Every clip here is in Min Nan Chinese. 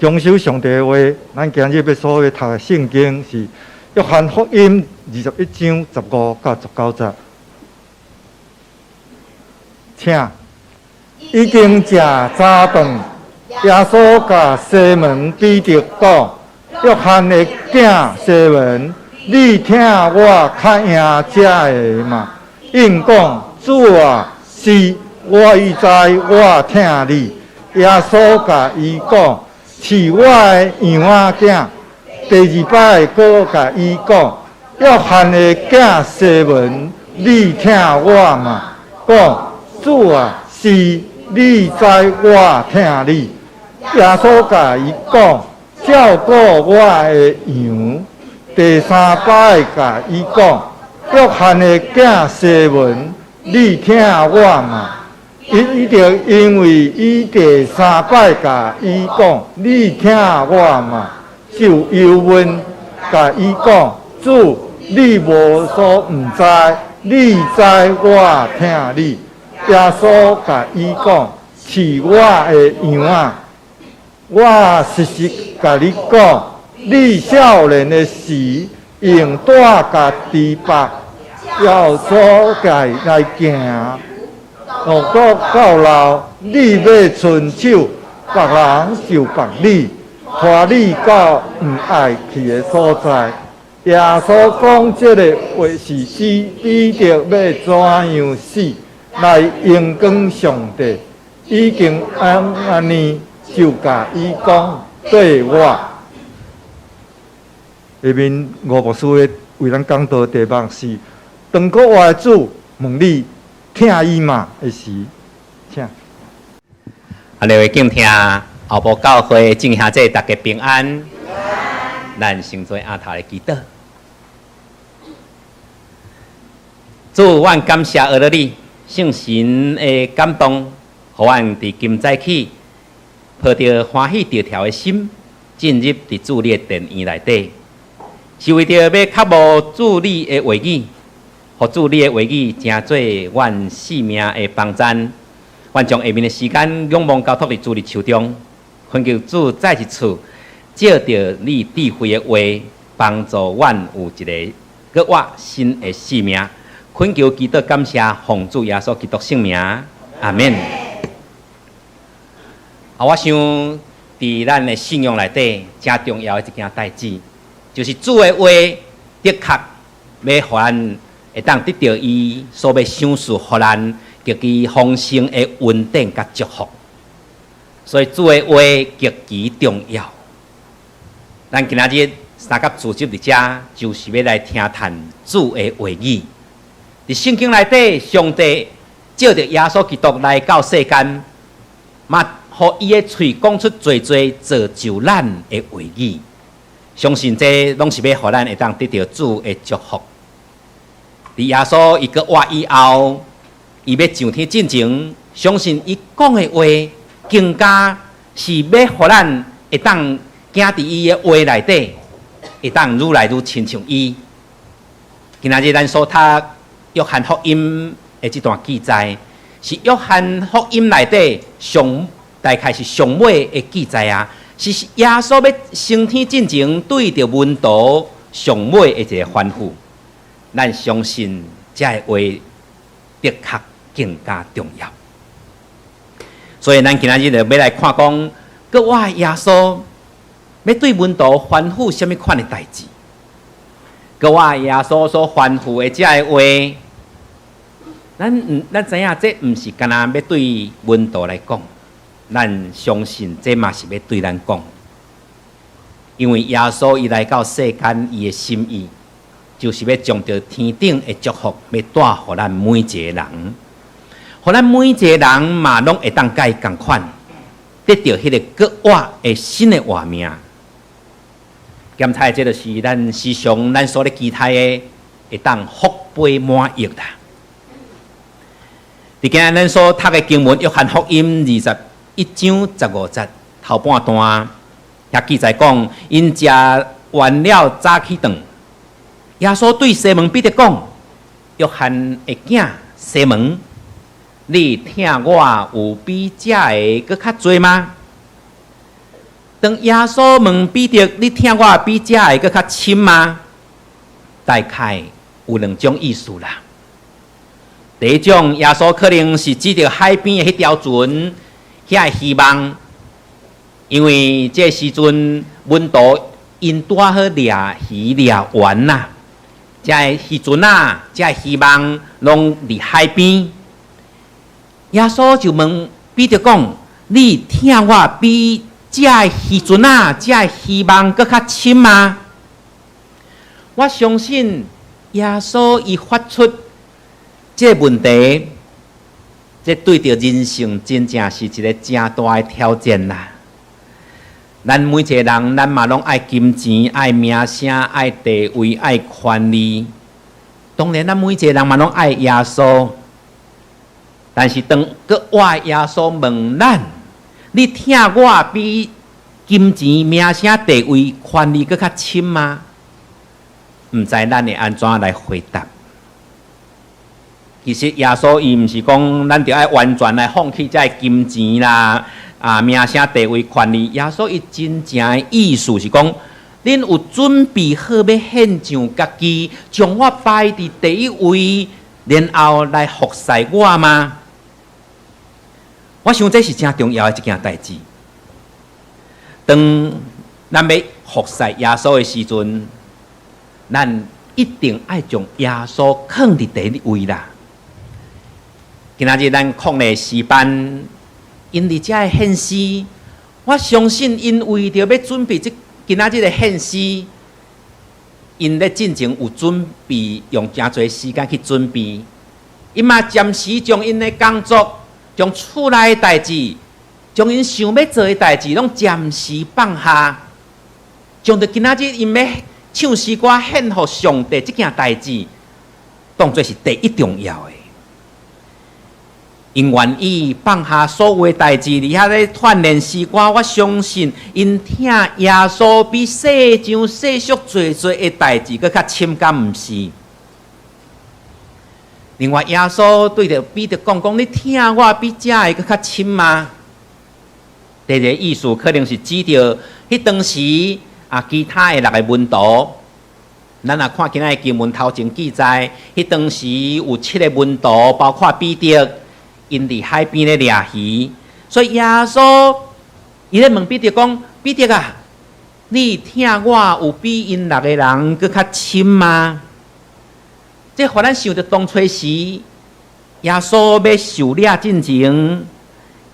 強守上帝的話，咱今日欲所欲讀的聖經是約翰福音21章15到19節。請，已經食早頓，耶穌共西門彼得講：約翰的囝西門，你疼我較贏這个嗎？應講：主啊，是，我已知我疼你。耶穌共伊講：飼我的羊仔囝。第二擺閣共伊講：約翰的囝西門，你疼我嗎？講：主啊，是，你知我疼你。耶穌共伊講：照顧我的羊。第三擺共伊講：約翰的囝西門，你疼我嗎？伊就因為伊第三擺共伊講：你疼我嗎？就憂悶共伊講：主，你無所毋知，你知我疼你。耶穌共伊講：飼我的羊仔。我實實共你講，你少年的時，用帶共豬縛，到所在來行。若閣到老，你欲伸手，別人就縛你，拖你到毋愛去的所在。耶穌講這个話是指彼得欲怎樣死來榮光上帝。已經按呢，就共伊講綴我。下面吳牧師咧為咱講道的題目是：當閣活的主問你疼伊嗎的時，請。啊，各位敬聽後埔教會眾兄弟大家平安。咱先做阿頭來祈禱。主，阮感謝阿勒你聖神的感動，予阮佇今早起抱著歡喜著跳的心，進入佇主你的殿院內底，是為著欲渴慕主你的話語，予主你的話語成做阮性命的幫贊。阮將下面的時間仰望交託佇主你手中，懇求主再一次藉著你智慧的話，幫助阮有一个閣活新的生命。懇求祈禱感謝，奉主耶穌基督聖名，阿們。啊，我想佇咱的信仰內底，誠重要的一件代誌，就是主的話的確欲予咱會當得著伊所欲賞賜予咱極其豐盛的恩典佮祝福。所以主的話極其重要。咱今仔日三甲聚集佇遮，就是欲來聽談主的話語。佇聖經內底，上帝藉著耶穌基督來到世間，嘛，予伊的喙講出濟濟造就咱的話語。相信這攏是欲予咱會當得著主的祝福。佇耶穌伊閣活以後，伊欲上天進前，相信伊講的話，更加是欲予咱會當行佇伊的話內底，會當愈來愈親像伊。今仔日咱所讀約翰福音的這段記載，是約翰福音內底上大概是上尾的記載啊，是耶穌欲升天進前對著門徒上尾的一个吩咐。咱相信這个話的確更加重要。所以，咱今仔日就欲來看講，閣活耶穌欲對門徒吩咐啥物款的代誌？閣活耶穌所吩咐的這个話，咱毋咱知影，這毋是干焦欲對門徒來講，咱相信這嘛是欲對咱講。因為耶穌伊來到世間，伊的心意就是欲將著天頂的祝福，欲帶予咱每一个人，予咱每一个人嘛攏會當佮伊仝款，得著彼个閣活的新的活命。檢查這就是咱時常咱所咧期待的，會當福杯滿溢啦。佇今仔日咱所讀的經文《約翰福音》21章15節頭半段，遐記載講，𪜶食完了早起頓，耶穌對西門彼得講：約翰的囝西門，你疼我有比這个閣較濟嗎？當耶穌問彼得：你疼我比這个閣較深嗎？大概有兩種意思啦。第一種，耶穌可能是指著海邊的彼條船，遐的漁網，因為這個時陣門徒𪜶拄仔好掠魚掠完啦，這个漁船仔，這个漁網攏佇海邊。耶穌就問彼得講：你疼我比這個漁船仔，這个漁網閣較深嗎？我相信耶穌伊發出這個問題，這對著人生真正是一個誠大的挑戰啦。咱每一個人，咱嘛攏愛金錢、愛名聲、愛地位、愛權力。當然，咱每一個人嘛攏愛耶穌。但是當閣我耶穌問咱：你疼我比金錢、名聲、地位、權力閣較深嗎？毋知咱會按怎來回答？其實耶穌伊毋是講咱著愛完全來放棄這个金錢啦、名聲、地位、權力。耶穌伊真正的意思是講，恁有準備好欲獻上家己，將我擺佇第一位，然後來服侍我嗎？我想這是誠重要的一件代誌。當咱欲服侍耶穌的時陣，咱一定愛將耶穌囥佇第一位啦。今仔日咱曠禮詩班，𪜶佇遮的獻詩，我相信𪜶為著欲準備這今仔日的獻詩，𪜶咧進前有準備，用誠濟時間去準備。𪜶嘛暫時將𪜶的工作，將厝內的代誌，將𪜶想欲做的代誌，攏暫時放下，將著今仔日𪜶欲唱詩歌獻予上帝這件代誌，當做是第一重要的。𪜶願意放下所有的代誌，佇遐咧鍛鍊詩歌。我相信，𪜶疼耶穌比世上世俗濟濟的代誌閣較深，敢毋是？另外，耶穌對著彼得講講：你疼我比這个閣較深嗎？第二个意思可能是指著彼當時其他的六个門徒。咱若看今仔的經文頭前記載，彼當時有七个門徒，包括彼得，𪜶佇海邊咧掠魚，所以耶穌伊咧問彼得講：彼得啊，你疼我有比𪜶六个人閣較深嗎？這予咱想著當初時，耶穌欲受掠進前，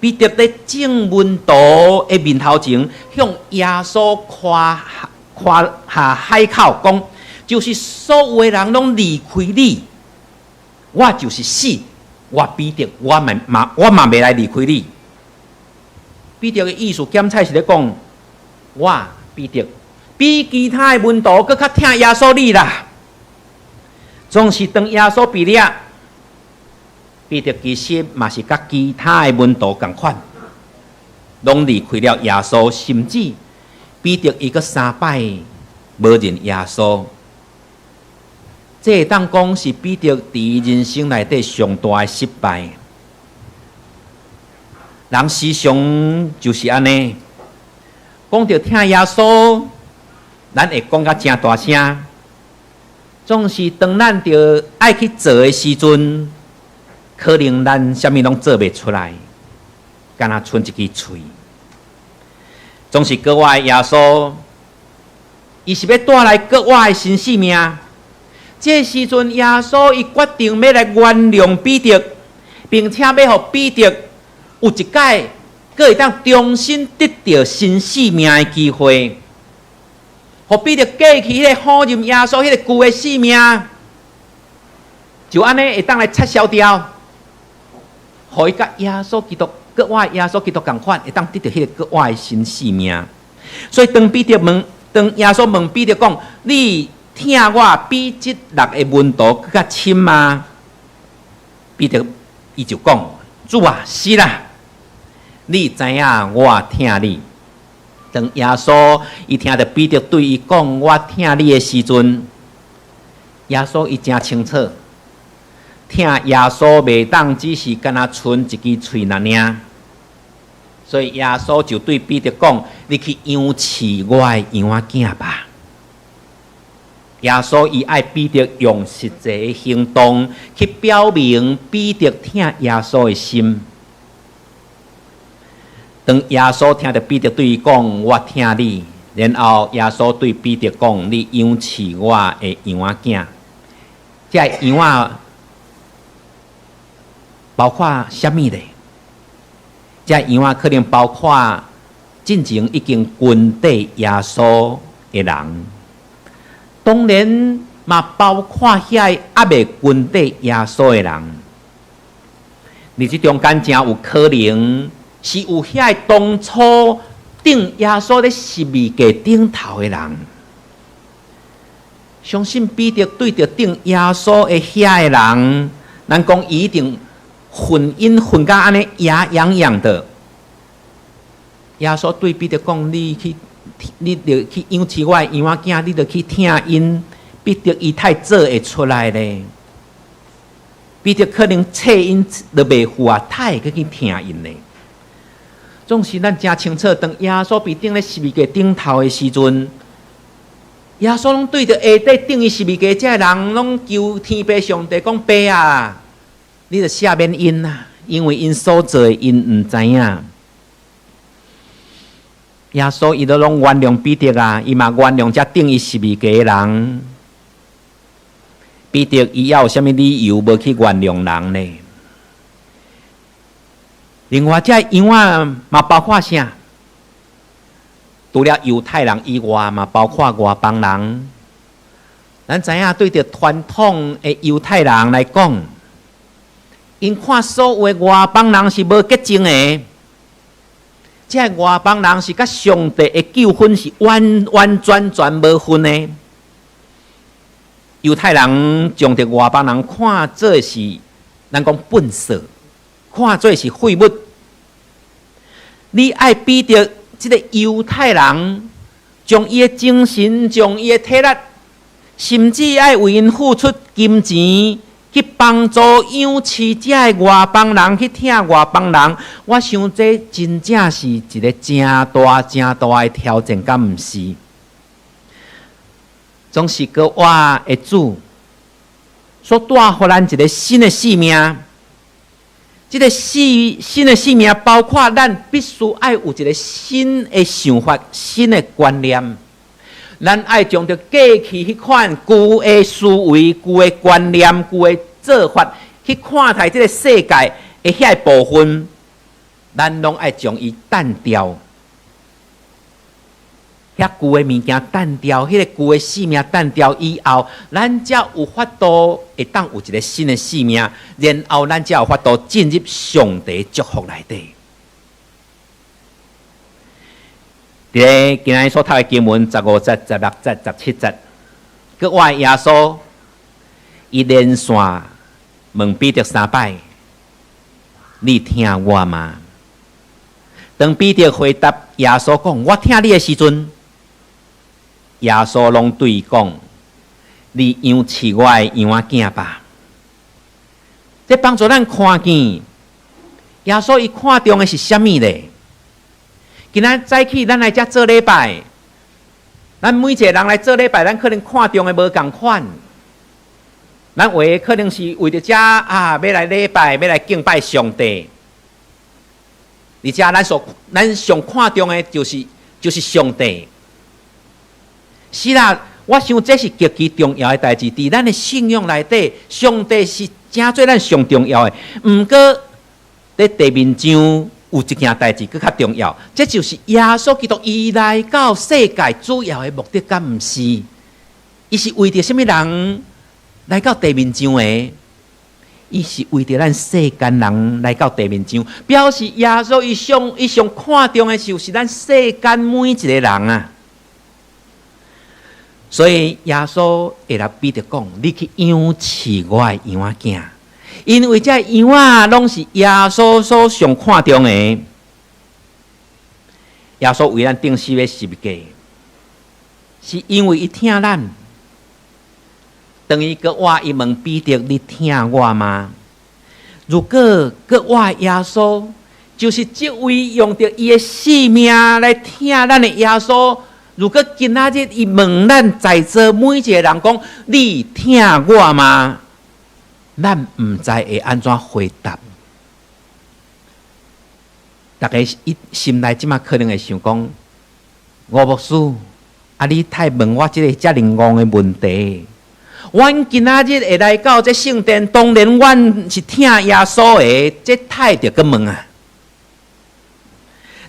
彼得佇眾門徒的面頭前，向耶穌誇誇下海口講，就是所有的人攏離開你，我就是死。我彼得，我嘛袂來離開你。彼得的意思，檢采是咧講，我彼得比其他的門徒閣較疼耶穌你啦。總是當耶穌被掠，彼得其實嘛是佮其他的門徒仝款，攏離開了耶穌，甚至彼得伊閣三擺無認耶穌。這會當講是彼得佇人生內底上大的失敗。人時常就是按呢，講著疼耶穌，咱會講甲誠大聲。總是當咱著愛去做的時陣，可能咱啥物攏做袂出來，敢若賰一支喙。總是閣我的耶穌，伊是欲帶來閣倚的新生命。這時陣，耶穌伊決定欲來原諒彼得，並且欲予彼得有一擺閣會當重新得著新生命的機會，予彼得過去彼个否認耶穌彼个舊的生命，就按呢會當來撤銷掉，予伊佮耶穌基督，閣倚耶穌基督仝款，會當得著彼个閣倚的新生命。所以當彼得問，當耶穌問彼得講：你疼我比這六个門徒閣較深嗎？彼得伊就講：主啊，是啦，你知影我疼你。當耶穌伊聽著彼得對伊講我疼你的時陣，耶穌伊誠清楚，疼耶穌袂當只是敢若賰一支喙爾爾。所以耶穌就對彼得講：你去養飼我的羊仔囝吧。耶穌伊愛彼得用實際的行動去表明彼得疼耶穌的心。當耶穌聽著彼得對伊講：我疼你，然後耶穌對彼得講：你養飼我的羊仔囝。這个羊仔包括啥物咧？這个羊仔可能包括進前已經跟綴耶穌的人，當然嘛包括遐個猶未跟綴耶穌的人。佇這中間，誠有可能是有遐個當初釘耶穌佇十字架頂頭的人。相信彼得對著釘耶穌的遐個人，咱講伊一定恨𪜶恨甲按呢牙癢癢的。耶穌對彼得講：你去，你著去養飼我的羊仔囝，你著去疼𪜶。彼得伊太做會出來咧。彼得可能揣𪜶都袂赴啊，太會閣去疼𪜶咧。總是咱誠清楚，當耶穌被釘佇十字架頂頭的時陣，耶穌攏對著下底釘伊十字架這个人，攏求天父上帝講：爸啊，你著赦免𪜶啊，因為𪜶所做的，𪜶毋知影。耶穌伊都攏原諒彼得啊，伊嘛原諒這釘伊十字架的人。彼得伊猶有啥物理由無去原諒人呢？另外，這羊仔嘛包括啥？除了猶太人以外，嘛包括外邦人。咱知影，對著傳統的猶太人來講，𪜶看所有的外邦人是無潔淨的。這个外邦人是佮上帝的救恩是完完全全無份的。猶太人將著外邦人看做是，咱講糞掃，看做是廢物。你愛彼得這个猶太人，將伊的精神、將伊的體力，甚至愛為𪜶付出金錢去幫助養飼這个外邦人，去疼外邦人，我想這真正是一个誠大、誠大的挑戰，敢毋是？總是閣我的主所帶予咱一个新的使命。這个新的使命包括咱必須愛有一个新的想法、新的觀念。咱愛將著過去彼款舊的思維、舊的觀念、舊的做法去看待這个世界的遐个部分，咱攏愛將伊擲掉。遐舊的物件擲掉，彼个舊的使命擲掉以後，咱才有法度會當有一个新的使命，然後咱才有法度進入上帝祝福內底。佇咧今仔日所讀的經文15節、16節、17節，閣我的耶穌，伊連續問彼得三擺：你疼我嗎？當彼得回答耶穌講：我疼你的時陣，耶穌攏對伊講：你養飼我的羊仔囝吧。這幫助咱看見耶穌伊看重的是啥物咧？今仔早起咱來遮做禮拜，咱每一个人來做禮拜，咱可能看重的無仝款。咱有的可能是為著遮啊，欲來禮拜，欲來敬拜上帝。而且咱上看重的就是上帝。是啦，我想這是極其重要的代誌。佇咱的信仰內底，上帝是誠做咱上重要的。毋過，佇地面上有一件代誌閣較重要，這就是耶穌基督伊來到世界主要的目的，敢毋是？伊是為著啥物人來到地面上的？伊是為著咱世間人來到地面上，表示耶穌伊上看重的就是咱世間每一个人啊。所以耶穌會來彼得講：你去養飼我的羊仔囝，因為這羊仔攏是耶穌所上看重的。耶穌為咱釘死佇十字架，是因為伊疼咱。當伊閣活伊問彼得：你疼我嗎？如果閣活耶穌就是這位用著伊的性命來疼咱的耶穌。如果今仔日伊問咱在座每一個人講：你疼我嗎？咱毋知會按怎回答。逐家伊心內這馬可能會想講：吳牧師，啊你太問我這個遮爾戇的問題。阮今仔日會來到這聖殿，當然阮是疼耶穌的，這太著閣問啊。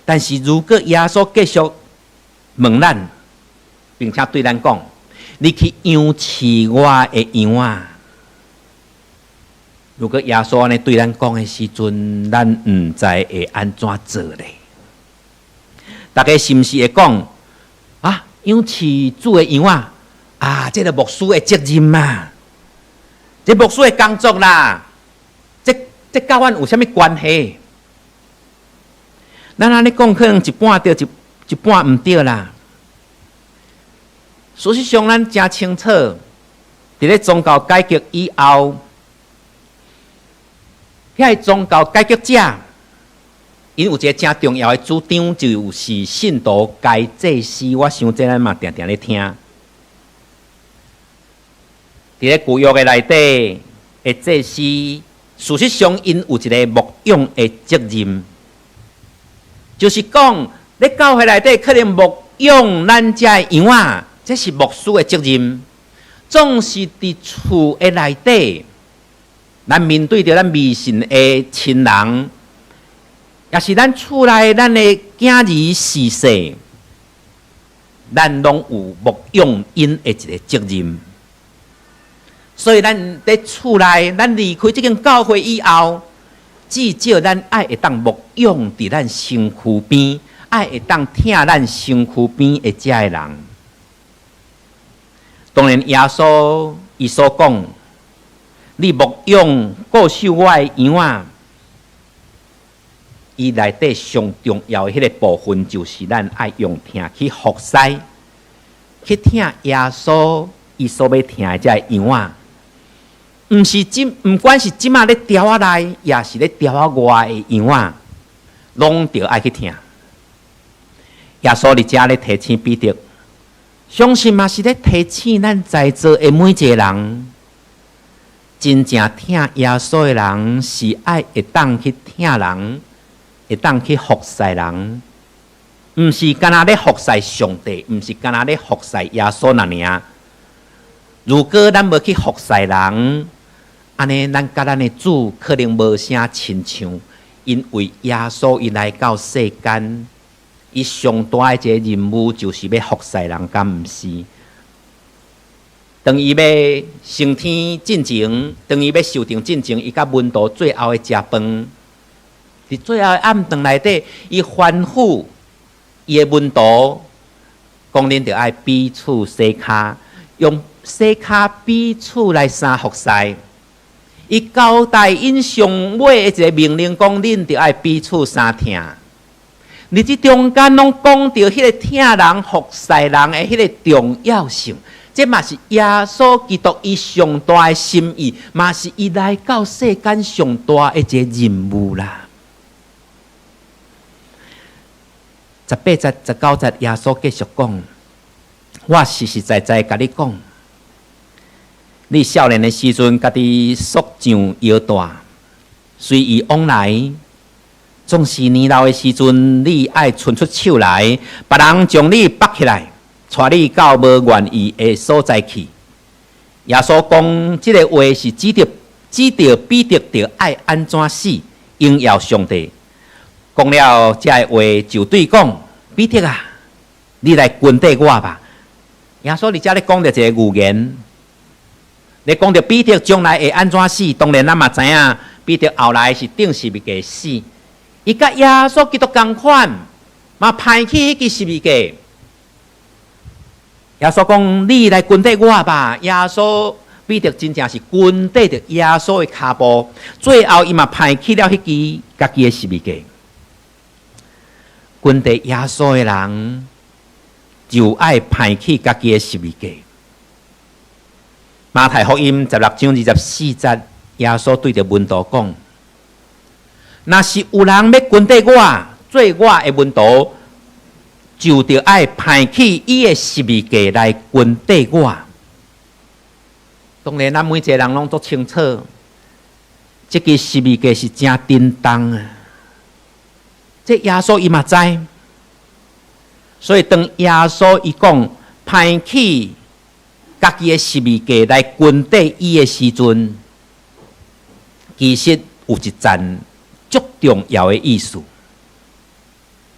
但是如果耶穌繼續問咱，並且對咱講：你去養飼我的羊仔。如果耶穌按呢對咱講的時陣，咱毋知會按怎做咧？逐家是毋是會講啊？養飼主的羊仔啊，這个牧師的責任嘛，這牧師的工作啦，這佮阮有啥物關係？咱按呢講，可能一半對，一半毋對啦。事實上，咱誠清楚，佇咧宗教改革以後，遐个宗教改革者，𪜶有一个誠重要的主張，就是信徒皆祭司。我想這咱嘛定定咧聽。佇咧舊約的內底的祭司，事實上𪜶有一個牧養的責任，就是講，咧教會內底可能牧養咱遮的羊仔，這是牧師的責任。總是佇厝的內底，咱面對著咱未信的親人，抑是咱厝內咱的囝兒婿婿，咱攏有牧養𪜶的一个責任。所以咱佇厝內，咱離開這間教會以後，至少咱愛會當牧養佇咱身軀邊，愛會當疼咱身軀邊的遮个人。當然，耶穌伊所講，你牧養顧守我的羊仔，伊內底上重要的彼个部分，就是咱愛用疼去服侍，去疼耶穌伊所欲疼的遮个羊仔。毋是這，毋管是這馬咧牢仔內，抑是咧牢仔外的羊仔，攏著愛去疼。耶穌佇遮咧提醒彼得，相信嘛是咧提醒咱在座的每一個人，真正疼耶穌的人，是愛會當去疼人，會當去服侍人，毋是干焦咧服侍上帝，毋是干焦咧服侍耶穌爾爾。如果咱無去服侍人，按呢，咱佮咱的主可能無啥親像，因為耶穌伊來到世間，伊上大的一個任務就是欲服侍人，敢毋是？當伊欲升天進前，當伊欲受定進前，伊佮門徒最後的食飯，佇最後的暗頓內底，伊吩咐伊的門徒，講恁著愛彼此洗跤，用洗跤彼此來相服侍。伊交代𪜶上尾的一個命令，講恁著愛彼此相疼。佇這中間攏講著彼個疼人、服侍人的彼個重要性，這嘛是耶穌基督伊上大的心意，嘛是伊來到世間上大的一個任務啦。18節、19節，耶穌繼續講：我實實在在共你講。你少年的時陣，家己束上腰帶，隨意往來；總是年老的時陣，你愛伸出手來，別人將你縛起來，帶你到無願意的所在去。耶穌講這个話是指著彼得著愛按怎死，榮耀上帝。講了這个話，就對講：彼得啊，你來跟綴我吧。耶穌佇遮咧講著一个預言。咧講著彼得將來會按怎死，當然咱嘛知影，彼得後來是釘十字架死。伊佮耶穌基督仝款，嘛拋棄彼支十字架。耶穌講：你來跟綴我吧。耶穌彼得真正是跟綴著耶穌的跤步，最後伊嘛拋棄了彼支家己的十字架。跟綴耶穌的人，就愛拋棄家己的十字架。馬太福音16章24節，耶穌對著門徒講：若是有人欲跟綴我，做我的門徒，就著愛拋棄伊的十字架來跟綴我。當然，咱每一個人攏足清楚，這支十字架是誠沉重啊！這耶穌伊嘛知，所以當耶穌伊講拋棄家己的十字架來跟綴伊的時陣，其實有一層足重要的意思。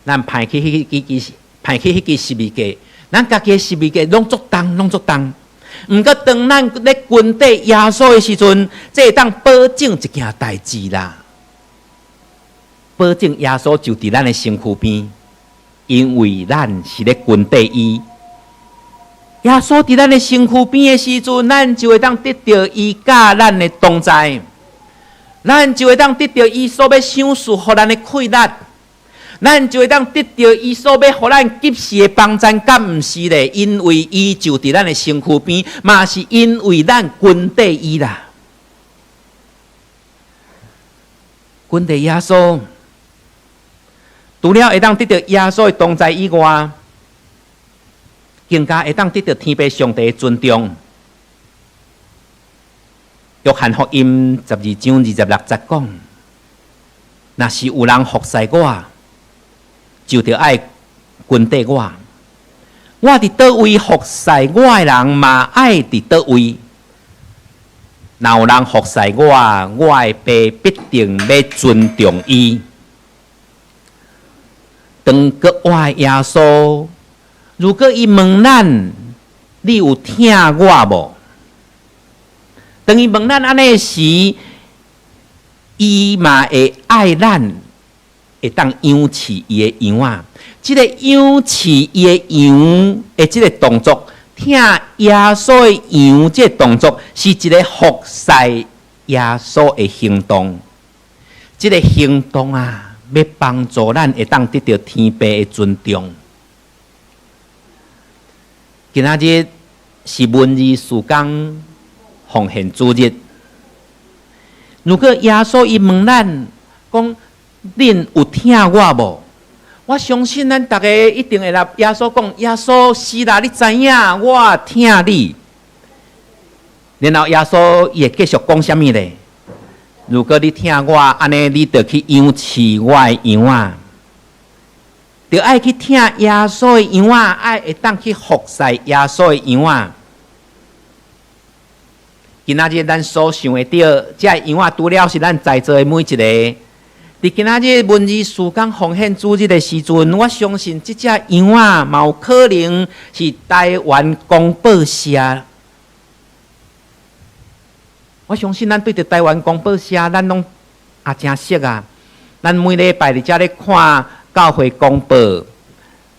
咱拋棄彼支，拋棄彼支十字架，咱家己的十字架攏足重，攏足重。毋過當咱咧跟綴耶穌的時陣，這會當保證一件代誌啦。保證耶穌就佇咱的身軀邊，因為咱是咧跟綴伊。耶穌佇咱的身軀邊的時陣，咱就會當得著伊佮咱的同在，咱就會當得著伊所欲賞賜予咱的氣力。咱就會當得著伊所欲予咱及時的幫贊，敢毋是咧？因為伊就佇咱的身軀邊，嘛是因為咱跟綴伊啦。跟綴耶穌，除了會當得著耶穌的同在以外，更加會當得著天父上帝的尊重。約翰福音12章26節講：若是有人服侍我，就著愛跟綴我，我佇佗位服侍我的人嘛愛佇佗位。若有人服侍我，我的爸必定欲尊重伊。當閣活的耶穌，如果伊問咱，你有疼我無？當伊問咱按呢時，伊嘛會愛咱。會當養飼伊的羊仔，這个養飼伊的羊的這个動作，疼耶穌的羊這个動作，是一个服侍耶穌的行動。這个行動啊，欲幫助咱會當得著天父的尊重。今仔日是文字事工奉獻主日。如果耶穌伊問咱講，恁有疼我無？我相信咱逐家一定會來耶穌講：耶穌是啦，你知影我疼你。然後耶穌伊會繼續講啥物咧？如果你疼我，按呢你就去養飼我的羊仔，著愛去疼耶穌的羊仔，愛會當去服侍耶穌的羊仔。今仔日咱所想會著，這个羊仔除了是咱在座的每一个。佇今仔日文字事工奉獻主日的時陣，我相信這隻羊仔嘛有可能是台灣公報社。我相信咱對著台灣公報社，咱攏也誠熟啊。咱每禮拜佇遮咧看教會公報，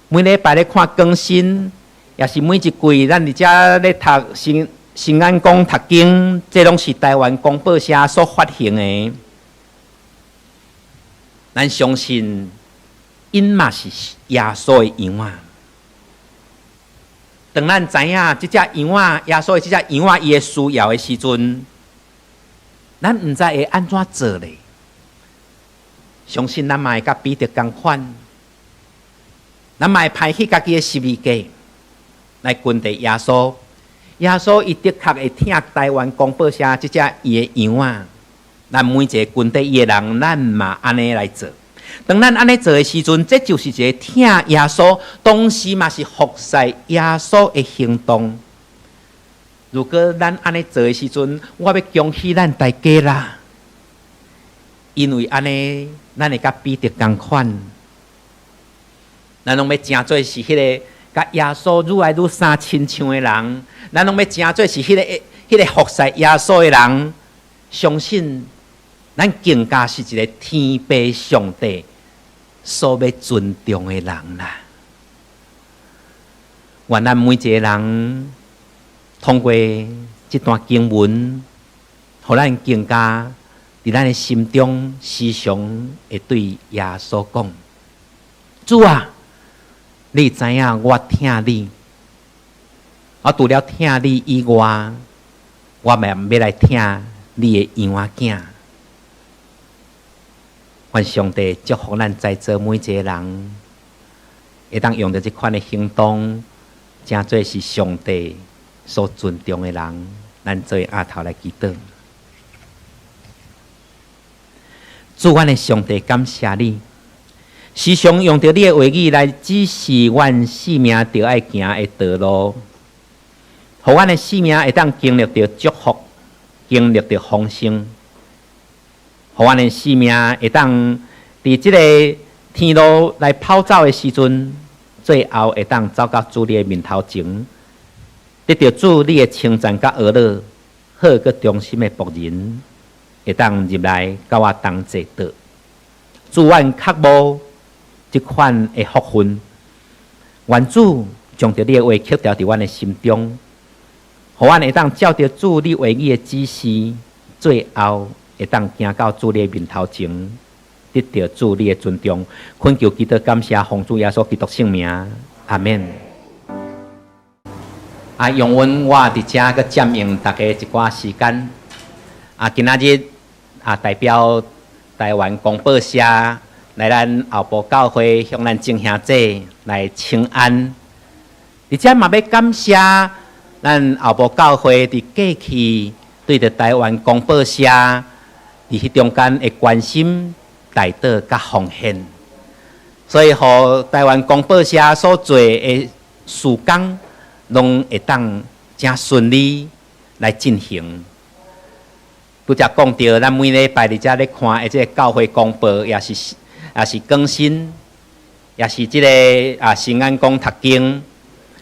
每禮拜咧看更新，也是每一季咱佇遮咧讀新新眼光讀經，這攏是台灣公報社所發行的。咱相信，𪜶嘛是耶穌的羊仔。當咱知影這隻羊仔，耶穌的這隻羊仔，伊的需要的時陣，咱毋知會按怎做咧。相信咱嘛會佮彼得仝款，咱嘛會拋棄家己的十字架來跟綴耶穌。耶穌伊的確會疼台灣公報社這隻伊的羊仔。咱每一个跟綴伊的人，咱嘛按呢來做。當咱按呢做的時陣，這就是一个疼耶穌，同時嘛是服侍耶穌的行動。如果咱按呢做的時陣，我欲恭喜咱大家啦，因為按呢，咱會佮彼得仝款，咱攏欲成做是彼个佮耶穌愈來愈相親像的人，咱攏欲成做是彼个服侍耶穌的人，相信。咱更加是一个天父上帝所欲尊重的人啦。願咱每一個人通過這段經文，予咱更加佇咱的心中時常會對耶穌講：主啊，你知影我疼你，我除了疼你以外，我嘛欲來疼你的羊仔囝。願上帝祝福咱在座每一个人，會當用著這款的行動，成做是上帝所尊重的人。咱做伙徛頭來祈禱。主，阮的上帝，感謝你，時常用著你的話語來指示阮生命著愛行的道路，予阮的生命會當經歷著祝福，經歷著豐盛，予阮的生命會當佇這个天路來跑走的時陣，最後會當走到主你的面頭前，得著主你的稱讚佮呵咾，好閣忠心的僕人，會當入來佮我同齊桌。主，阮渴慕這款的福分，願主將著你的話刻牢佇阮的心中，予阮會當照著主你話語的指示，最後會當行到主你的面頭前，得著主你的尊重。懇求祈禱感謝奉主耶穌基督聖名，阿們。啊，容允我佇遮閣佔用大家一寡時間。啊，今仔日啊，代表台灣公報社來咱後埔教會向咱眾兄弟來請安。佇遮嘛欲感謝咱後埔教會佇過去對著台灣公報社佇彼中間的關心、代禱佮奉獻，所以予台灣公報社所做的事工，攏會當誠順利來進行。拄才講著，咱每禮拜佇遮咧看的這个教會公報，也是更新，也是這个啊新眼光讀經。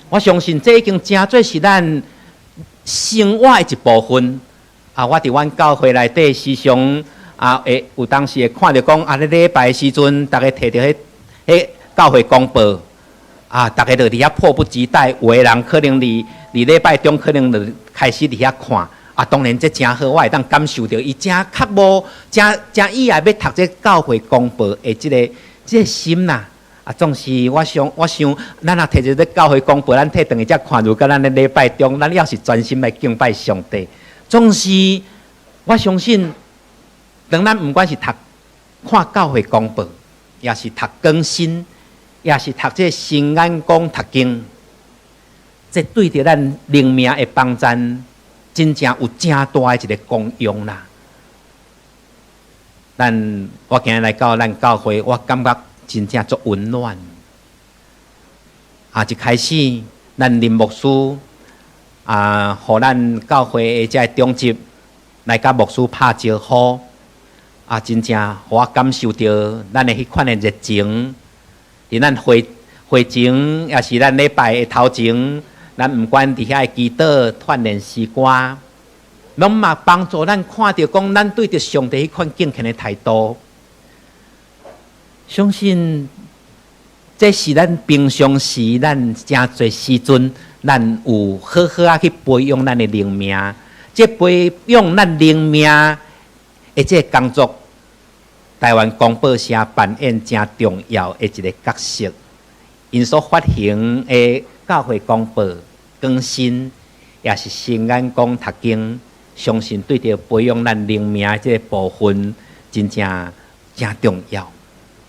我相信這已經成做是咱生活的一部分。啊，我佇阮教會內底時常啊，會有當時會看著講啊，咧禮拜的時陣，逐家提著彼彼教會公報，啊，逐家就佇遐迫不及待。有的人可能佇佇禮拜中可能就開始佇遐看。啊，當然這誠好，我會當感受著伊誠渴慕、誠誠意愛欲讀這教會公報的這个心啦。啊，總是我想，我想，咱若提著這教會公報，咱提轉去才看，如佮咱咧禮拜中，咱猶是專心來敬拜上帝。總是我相信，當咱毋管是讀看教會公報，抑是讀更新，抑是讀這新眼光讀經，這對著咱靈命的幫贊，真正有誠大的一个功用啦。咱我今日來到咱教會，我感覺真正足溫暖。啊，一開始咱林牧師啊，予咱教會的這个長執來佮牧師拍招呼，啊，真正予我感受著咱的彼款的熱情。佇咱會會前，抑是咱禮拜的頭前，咱毋管佇遐的祈禱、鍛鍊詩歌，攏嘛幫助咱看著講，咱對著上帝彼款敬虔的態度。相信這是咱平常時，咱誠濟時陣，咱有好好仔去培養咱的靈命。這培養咱靈命的這个工作，台灣公報社扮演誠重要的一个角色。𪜶所發行的教會公報更新，抑是新眼光讀經，相信對著培養咱靈命的這个部分，真正誠重要。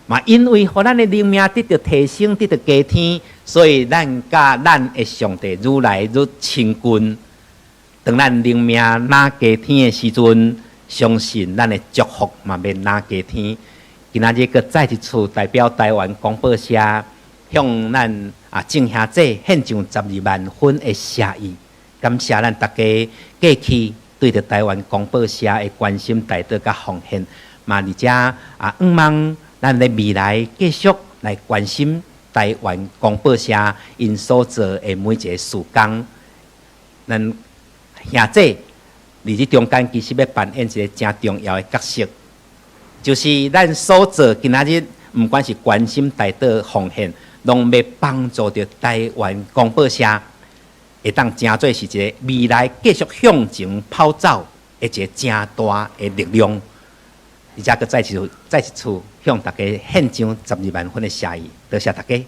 嘛，因為予咱的靈命得著提升，得著加添，所以咱佮咱的上帝愈來愈親近。當咱靈命若加添的時陣，相信咱的祝福嘛欲若加添。今仔日閣再一次代表台灣公報社向咱啊眾兄弟獻上十二萬分的謝意，感謝咱逐家過去對著台灣公報社的關心、代禱佮奉獻，嘛而且啊，向望咱咧未來繼續來關心台灣公報社𪜶所做的每一个事工。咱兄弟佇這中間其實欲扮演一个誠重要的角色，就是咱所做今仔日，毋管是關心、代禱、奉獻，攏欲幫助著台灣公報社，會當成做是一个未來繼續向前跑走的一个誠大的力量。而且閣再一次、再一次向大家獻上十二萬分的謝意，多謝大家。